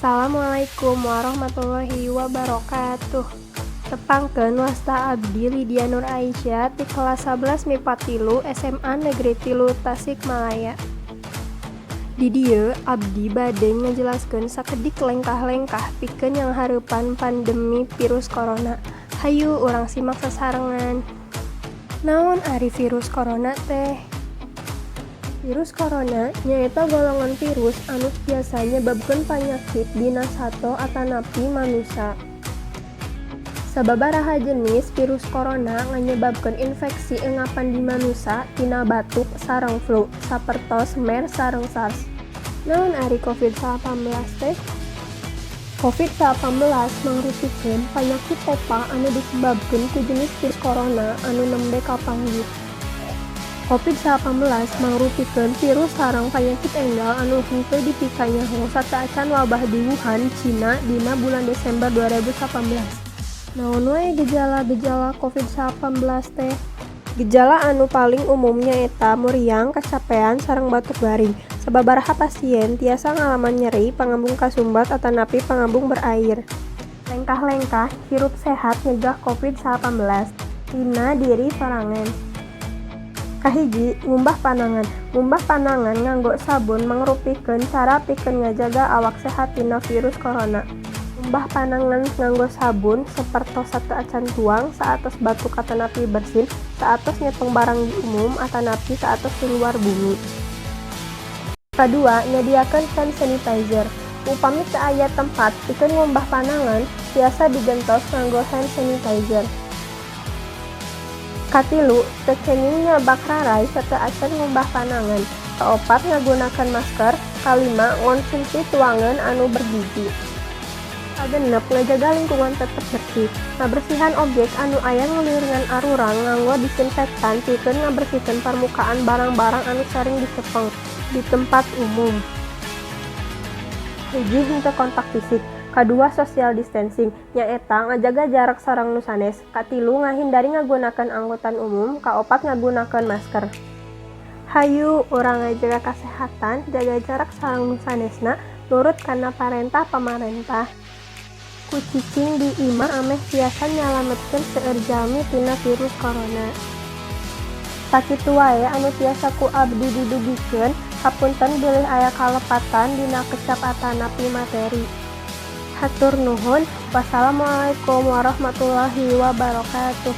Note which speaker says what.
Speaker 1: Assalamualaikum warahmatullahi wabarakatuh. Tepangkeun, wasta abdi Lydia Nur Aisyah ti kelas 11 MIPA 3 SMA Negeri 3 Tasikmalaya. Di dieu abdi bade ngajelaskeun sakedik lengkah-lengkah pikeun nyanghareupan pandemi virus corona. Hayu urang simak sasarengan. Naon ari virus corona teh? Virus corona nyaeta golongan virus anu tiasa nyebabkeun panyakit dina sato atanapi manusa. Sababaraha jenis virus corona nganyebabkeun infeksi engapan di manusa tina batuk sareng flu, sapertos MERS sareng SARS. Naon ari COVID-19 teh? COVID-19 mangrupikeun panyakit tepa anu disebabkeun ku jenis virus corona anu nembe kapanggih. COVID-19 mangrupikeun virus sareng panyakit enggal anu henteu dipikanyaho sateuacan wabah di Wuhan, Cina dina bulan Desember 2018. Naon wae gejala-gejala COVID-19 teh? Gejala anu paling umum nyaeta muriang, kacapean, sareng batuk garing. Sababaraha pasien tiasa ngalaman nyeri, pangambung kasumbat atanapi pangambung berair. Lengkah-lengkah hirup sehat nyegah COVID-19 dina diri sorangan. Kahiji, ngumbah panangan. Ngumbah panangan nganggo sabun mangrupikeun cara pikeun ngajaga awak sehat tina virus corona. Ngumbah panangan nganggo sabun sapertos sateuacan tuang, saatos batuk atanapi bersin, saatos nyepeng barang di umum, atanapi saatos ti luar bumi. Kadua, nyadiakeun hand sanitizer. Upami teu aya tempat pikeun ngumbah panangan, tiasa digentos nganggo hand sanitizer. Katilu, teu kenging nyabak raray sateuacan ngumbah panangan. Kaopat, ngagunakeun masker. Kalima, ngonsumsi tuangan anu bergizi. Kagenep, ngajaga lingkungan tetep bersih. Ngabersihan objek anu aya ngalilingan arurang nganggo disinfektan pikeun ngabersihkeun parmukaan barang-barang anu sering dicepeng di tempat umum. Hiji, henteu kontak fisik. Kadua, social distancing, nyaeta ngajaga jarak sareng nu sanes. Katilu, ngahindari ngagunakeun angkutan umum. Kaopat, ngagunakeun masker. Hayu urang ngajaga kasehatan, jaga jarak sareng nu sanesna, nurut kana parentah pamarentah. Ku cicing di imah ameh tiasa nyalametkeun seueur jalmi tina virus corona. Sakitu wae anu tiasa ku abdi didugikeun, hapunten bilih aya kalepatan dina kecap atanapi materi. Hatur nuhun, wassalamualaikum warahmatullahi wabarakatuh.